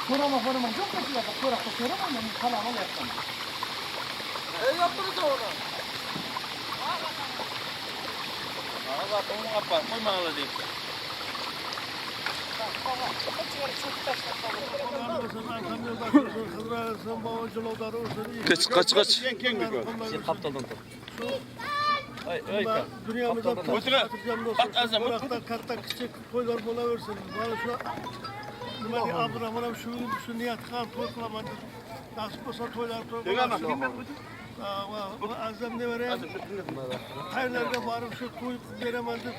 Sorama sorama yok mu ya? Sorakta sorama men salam alyapman. Ey yaptırdı onu. Kaç kaç kaç. Dünyamıza katta kichik to'ylar bo'laversin. Mana shu nima deydi, Abdurahmon ham shu shu niyat qilgan to'y qilaman deb. Nasib bo'lsa to'ylar to'y bo'laversin. Va Azam nevara ham qayerlarga borib shu to'y qilib beraman deb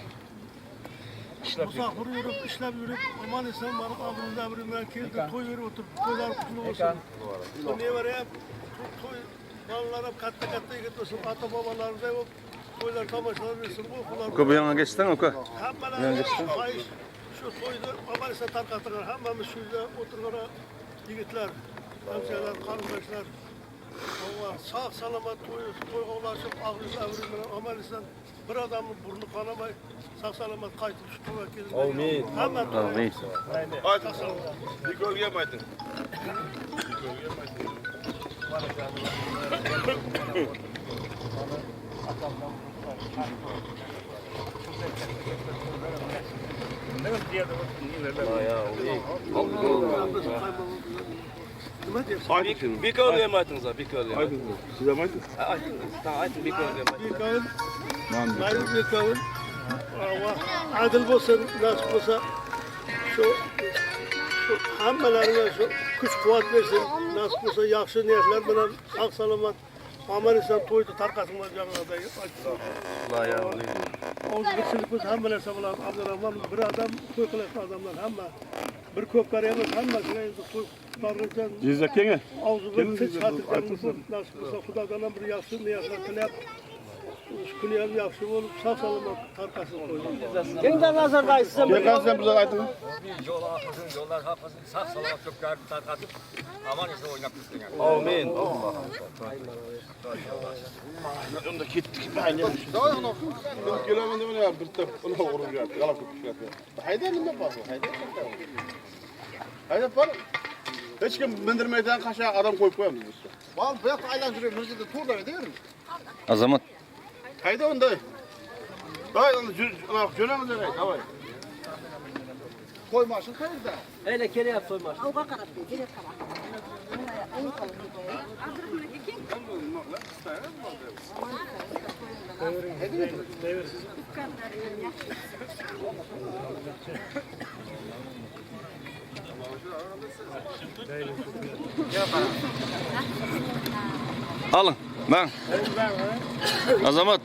musofir yurib, ishlab yurib, omon eson borib obro'li obro' bilan keldi, to'y berib o'tirib, to'ylar qutlug' bo'lsin. Bu nevara ham to'y bolalar ham katta katta yigit bo'lsin, ota bobolarimiz ham to'ylar tomoshalar bersin, uyqular Uka bu yana geçtin uka. Hammalarni xohish shu to'yni omon eson tarqatirgan hammamiz shu yerda o'tirgan yigitlar, hamshiralar, qarindoshlar Alloh sog' salomat to'y to'yga ulashib, og'iz obro' bilan omon eson bir odamni burni qonamay sog' salomat qaytib shu to'yga kelsin. Amin. Hamma to'y. Amin. Sog' salomat. Nima deyapsiz? Bekorga ham aytdingiz, bekorga ham. Siz ham ayting. Ayting, bekorga ham ayting. Bekovul, Mayur bekovul, Alloh adil bo'lsin, nasib bo'lsa shu shu hammalaringga shu kuch quvvat bersin, nasib bo'lsa yaxshi niyatlar bilan sog' salomat omon eson to'yni tarqatinglar jamoadagi. Og'izbirchilik bo'lsa hamma narsa bo'ladi. Abdurahmon bir odam to'y qilayotgan odamlar hamma bir ko'plar emas, hammasiga endi to'y qilgan Jizza kengi. og'zi bir tinch xotirjam nasib bo'lsa xudodan ham bir yaxshi niyatlar tilab shu kuni ham yaxshi bo'lib sog' salomat tarqasin to'yni. Keyin sen bize ayting. Yol haklısın, yollar haklısın. Sağ salamat köpüklerini tarkatıp aman ise oynap gitsin. Amin. Unda ketdik. Kelaman deb bir bitta uni urib yuradi, g'alab ketib Hayda nima bor? Hayda. Hayda bor. Hech kim mindirmaydigan qasha odam qo'yib qo'yamiz biz. Bal bu yoqda aylanib yurib, mirjida to'rlar edi. Azamat. Hayda unda. Davay unda jo'namiz davay. To'y mashina qayerda? Öyle kelyapti to'y mashina. Avga qarab, geri qarab. Alın. Ben. Azamat.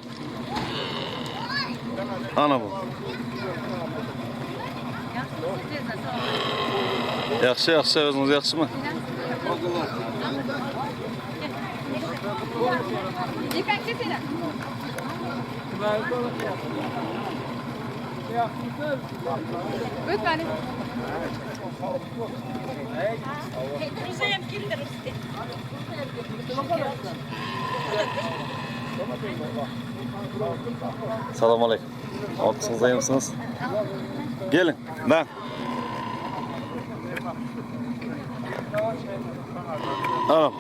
Ana bu. Yaxşı yaxşı özünüz yaxşı mı? Salam aleyküm. Altısınız iyi misiniz? Gelin. Ben. Anam.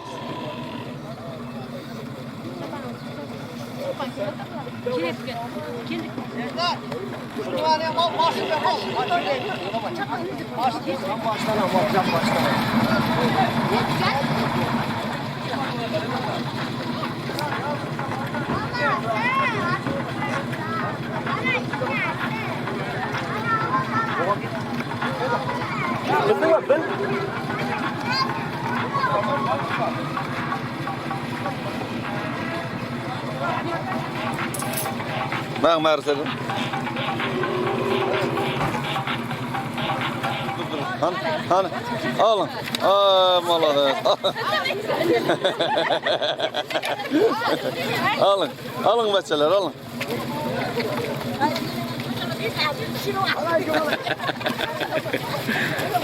Ben Merselim. Hani, hani, alın. Aa, malades. alın, alın beçeler, alın.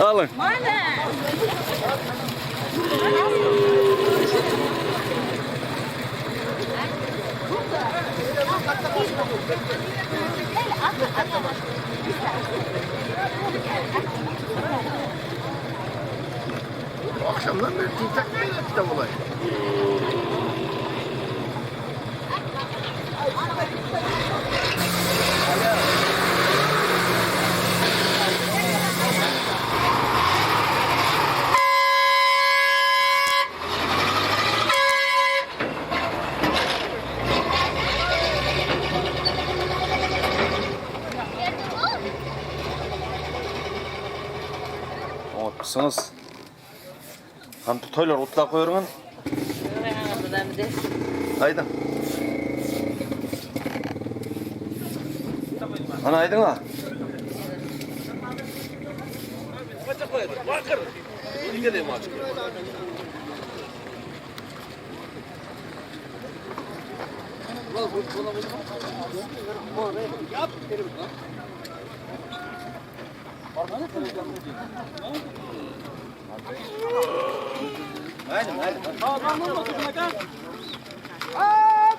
Alın. Akşamdan beri tintak mı de olay? Oňatmysyňyz? Hany toýlar gutlap goýaryňyz. Aýdyň. Hany aýdyň-a.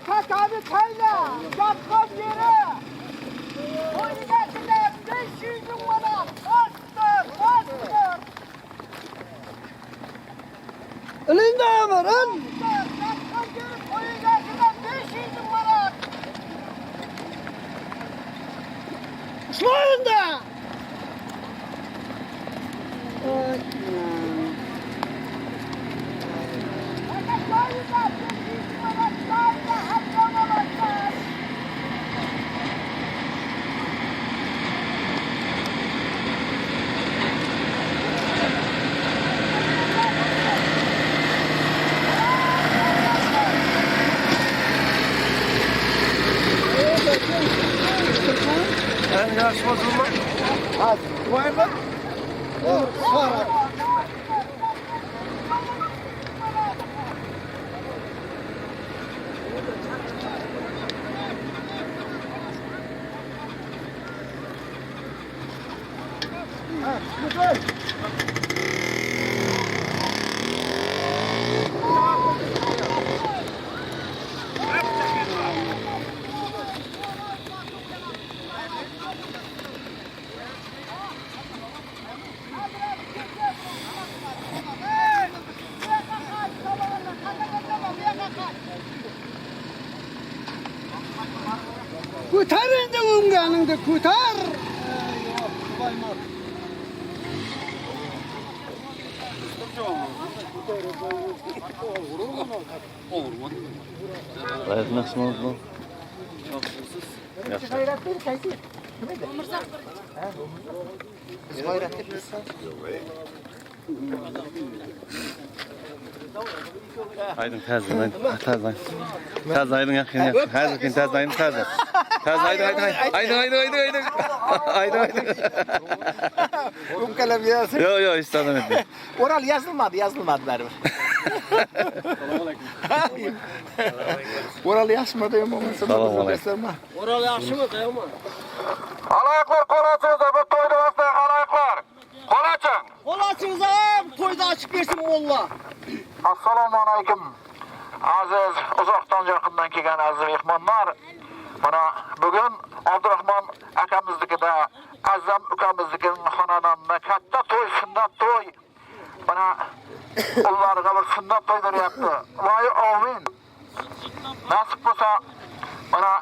Kakabi kayla, yatmaz yere. Boynu getirdim, 500 bin manat. Bastır, bastır. Elinde var, el. Yatmaz yere, boynu getirdim, 500 bin manat. Şurada. Kurtar indi umganıňdy, kurtar. Nasıl Aýdyň täze aýdyň täze aýdyň. Täze aýdyň ýakyn ýakyn. Häzirki täze aýdyň täze. Täze aýdyň aýdyň aýdyň aýdyň aýdyň aýdyň. Aýdyň aýdyň. Um kalem yazın. Yo yo hiç adam etme. Oral yazılmadı, yazılmadı beri. Oral yazmadı ama Salam aleyküm. Oral yaxşı mı, kayama? Halayıklar kol açınız bu toyda basmayın halayıklar. Kol açın. Kol açınız ağam, toyda açık versin molla. Assalamu aleyküm. Aziz uzaktan yakından kelgan aziz mehmonlar. Mana bugun Abdurrahman akamiznikida, Azam ukamiznikining xonadonida katta to'y, sunnat to'y. Mana ularga bir sunnat to'y beryapti. Iloyi amin. Nasib bo'lsa, mana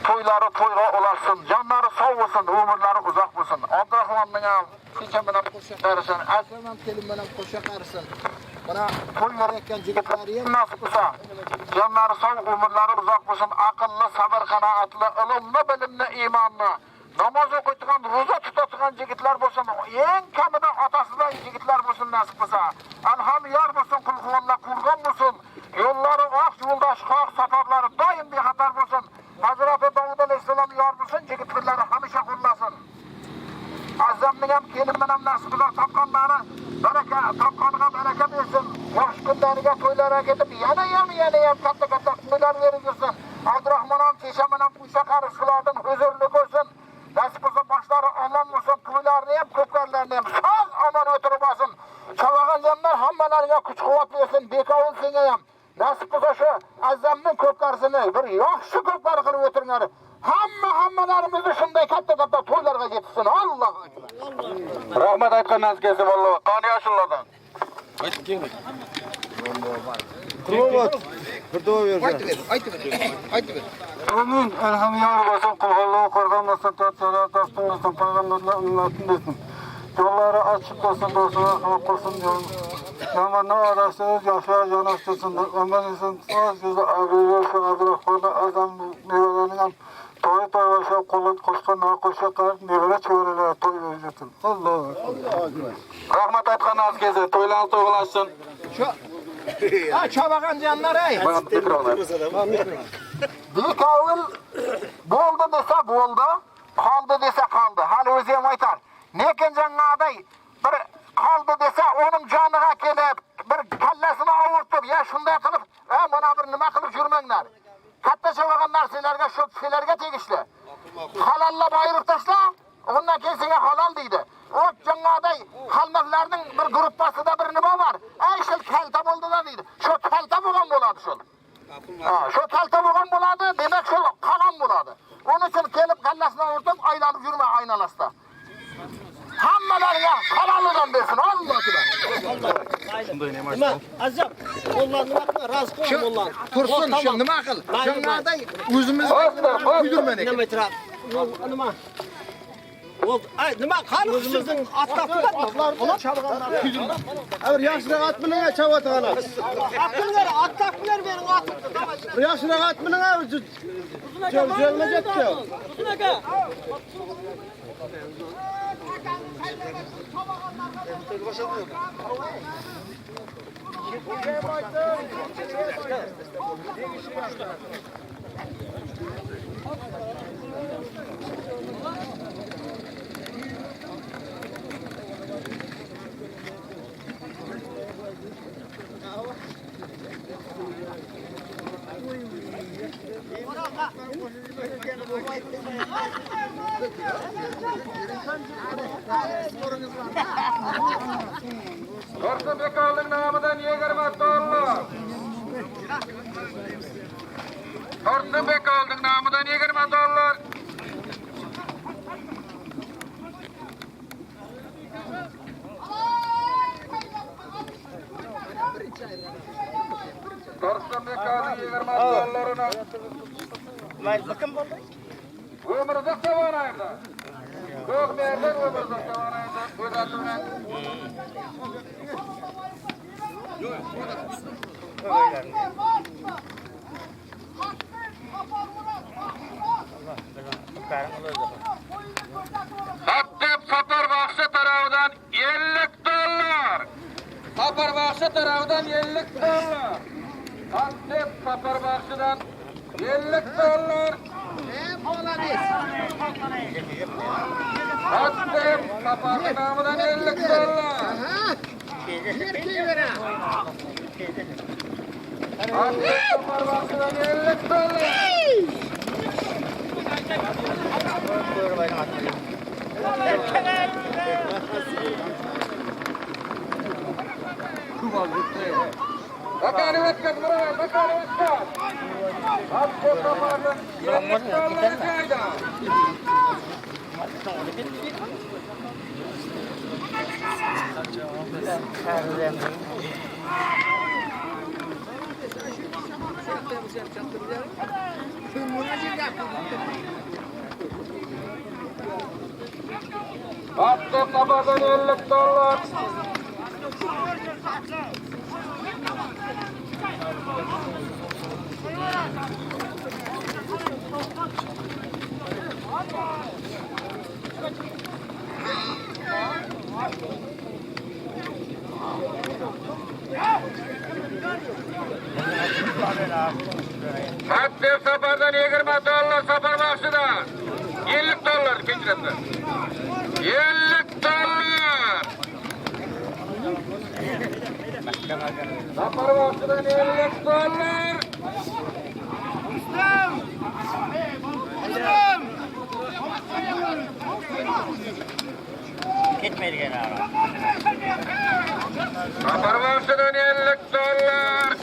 to'ylari to'yga ularsin, jonlari sog' bo'lsin, umrlari uzoq bo'lsin. Abdurahmonning ham kecha bilan Qo'sha qo'shiq Azam kelin bilan qo'sha qarisin. Mana to'y berayotgan jigitlari ham nasib bo'lsa, jonlari sog', umrlari uzoq bo'lsin, aqlli, sabr qanoatli, ilmli, bilimli, iymonli, namoz o'qiydigan, ro'za tutadigan yigitlar bo'lsin. Eng kamida otasidan yigitlar bo'lsin nasib bo'lsa. Alham yor bo'lsin, qul huvalloh qo'rg'on bo'lsin. Yo'llari oq, yo'ldosh qoq, safarlari doim bexatar bo'lsin. Hazrati Davud alayhissalom yor bo'lsin, yigitlarni hamisha qo'llasin. Azamning ham kelin bilan nasib qilsa topganlari baraka, topganiga baraka bersin. Yaxshi kunlariga to'ylarga ketib, yana ham yana ham katta katta to'ylar berib yursin. Abdurahmon ham Chesha bilan Pusha qarishlardan huzurli ko'rsin. Nasib bo'lsa boshlari omon bo'lsin, to'ylarni ham, ko'pkarlarni ham sog' omon o'tirib olsin. Chavag'anlar hammalariga kuch-quvvat bersin, bekovul senga ham. Nasib bo'lsa shu Azamning ko'pkarisini bir yaxshi ko'pkari qilib o'tiringlar. Hamma hammalarimizni shunday katta katta to'ylarga yetishsin. Allohu akbar. Rahmat aytgandan kelsin vallohu. Qani yoshlardan. Amin. Elham ýar bolsun, kulhalla okardan bolsun, tatlara dostun bolsun, paýgamberler ümmetin bolsun. Ýollary açyk bolsun, dostlara kömek bolsun. Ýamandan araşdyryp, ýagşyga ýanaşdyrsyn. Ömür insan az ýüzi agyr, Abdurrahmana adam nebereleriniň toýy toýbaşa golan goşgan na goşa garyp nebere çöwrelere toý berjesin. Allahu ekber. Rahmat aýtgan az geze, toýlaryňyz toýgulaşsyn. Ha çabagan janlar ey. Bikawul boldy dese boldy, kaldy dese kaldy. Hali özi hem aýtar. Lekin jaňňaday bir kaldy dese onuň janyga kelip, bir kellesini awurtyp ýa şunday kylyp, Ä muna bir nima kylyp ýürmeňler. Katta çabagan narselerge şo selerge tegişli. Halallap aýryp taşla, ondan keyin seňe halal diýdi. O jaňňaday halmazlarynyň bir gruppasy-da bir nima bar. Äý şol kälte boldy-da diýdi. Şo kälte bolan bolady şol. Şo kälte bolan bolady, demek şol kagan bolady. Onuň üçin kelip gallasyna urdup aýlanyp ýürme aýnalasda. Hammaleriňe halalydan bersin. Allah Nima? Azam. Mollani nima qil? Rozi qil mollani. Tursun şu nima qil? Jaňňaday o'zimiz kuydirman ekan. Nima aytiradi? Nima? Bo'ldi. Ay, nima? Qani o'zimizning otlar Chabg'anlarni kuydirma. Bir yaxshiroq at mining chavotg'ana. At mininglar, otlar minar mening otimni. Давай. Bir yaxshiroq at mining Uzun aka. Uzun aka. Tursun Bekalyň namydan 20 dollar. Tursun Bekalyň namydan 20 dollar. Tursun Bekalyň 20 dollaryna. Ömrüzak Sawanaýewde. Gökmerden Ömrüzak Sawanaýewde göz aty bilen. Hatdep Sapar Bagşy tarapyndan 50 dollar. Sapar Bagşy tarapyndan 50 dollar. Hatdep Sapar Bagşydan 50 dollar. Hatdep Sapar namydan 50 dollar. Hatdep Sapar Bagşydan 50 dollar. Bakany ötkez buraya, bakany ötkez. Hatdep Sapardan 50 dollar jaýda. Hatdep Sapardan 50 dollar. Hatdep Sapardan 20 dollar Sapar Bagşydan. 50 dollar keçirepler. 50 dollar. Sapar Bagşydan 50 dollar. Sapar Bagşydan 50 dollar.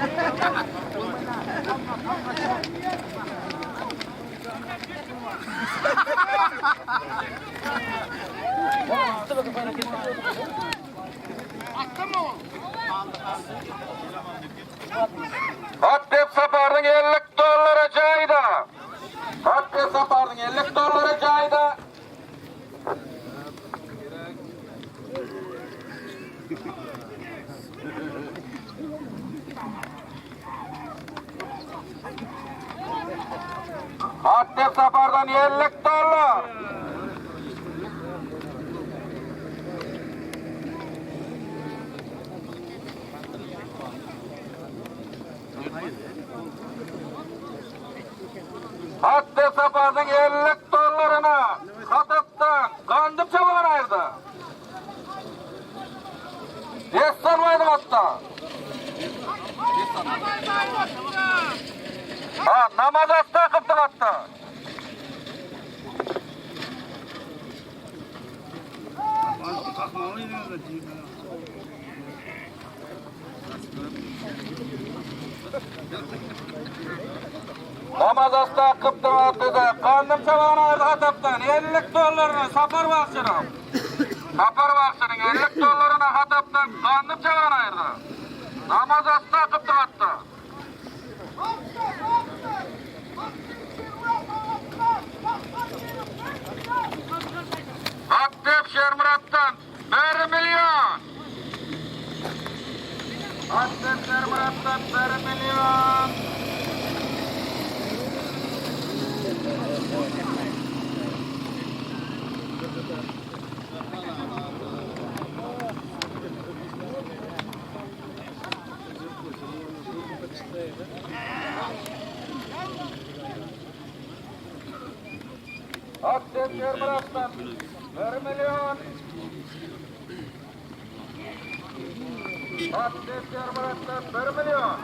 At dep sapardyň 50 dollara jaýda. At dep sapardyň 50 dollara jaýda. At dep sapardan 50 dollar. Atly saparynyň 50 dollaryna Hatapdan Gandym çoban aýyrdy. Dessan baýdyň atda. Ha, namaz atda kypdyň atda. Namaz asta kypdyň atlyda, Gandym çoban aýyrdy Hatapdan 50 dollaryna Sapar bagşynyň. Sapar bagşynyň 50 dollaryna Hatapdan Gandym çoban aýyrdy. Namaz asta kypdyň atda. Atdep Şermyratdan bir million. Atdep Şermyratdan bir million. Atdep Şermyratdan bir million. Atdep Şermyratdan bir million.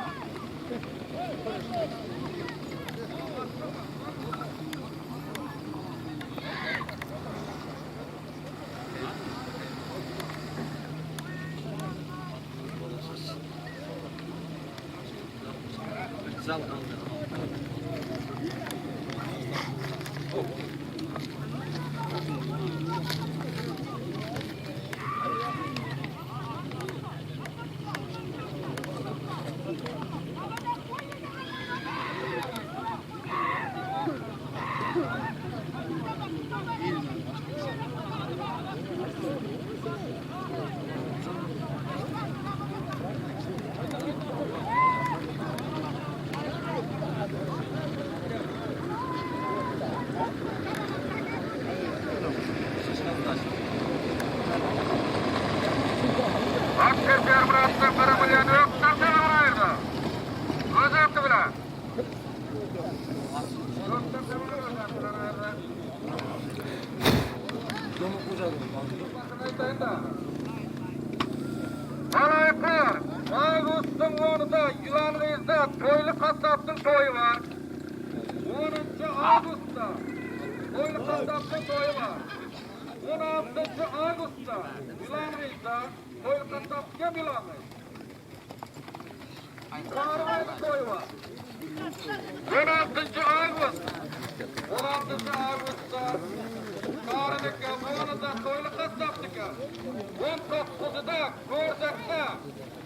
Asker Şermyratdan bir million ökden çagyr aýyrdy. Öz erki bilen. Ökden çagyr öz erki bilen aýyrdy. Halaýyklar, awgustyň onuda Ýylangyzda Toýly gassapdyň toýy bar. Onunjy awgustda Toýly gassapdyň toýy bar. On altynjy awgustda Ýylangyzda Toýly gassap kim Ýylangyz? Sarybaýdyň toýy bar. On altynjy awgust. On altynjy awgustda Sarynyka, onuda Toýly gassapdyka. On dokuzyda Gördekde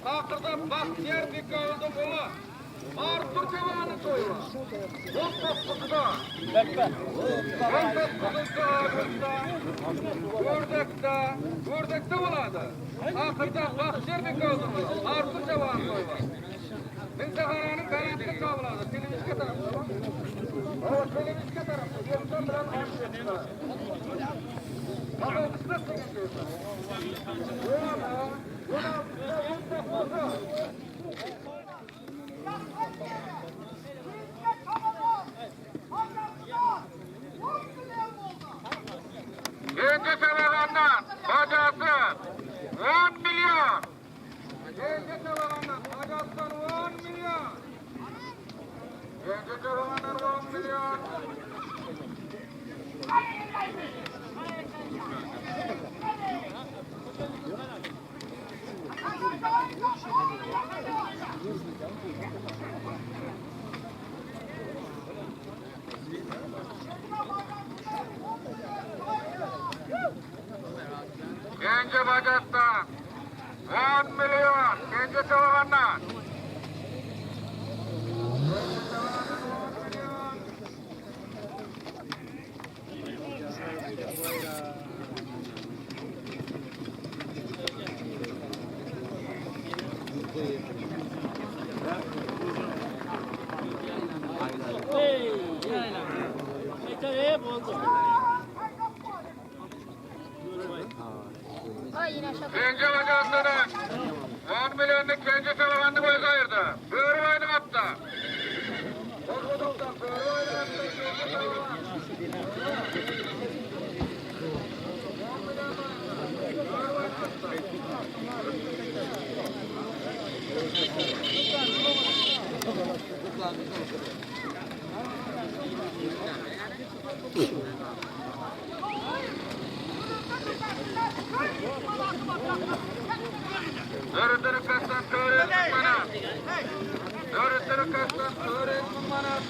Kakyrda Bagtyýar Bekawuldyň uly Artur jawanyň toýy bar. On dokuzyda On dokuzynjy awgustda Gördekde Gördekde bolady. Kakyrda Bagtyýar Bekawuldyň uly Artur jawanyň toýy bar. Miltehananyň belentlik gablady. Telewižka tarapda. Hawa, telewižka tarapda. Ýokdan bilen aşyk. Hawa, kysmat degen ýerde. Ýöne, on altyda, on dokuzda. Genje Çabagandan bajasy 10 million. Genje Çabagandan bajasy 10 million. Genje Çabagandan 10 million. çabagandan. Kenje bacasyny 10 milyonluk kenje çabagandy göz aýyrdy. Börübaýdyň atda. Dördünü kastan 400 manat. Dördünü kastan 400 manat.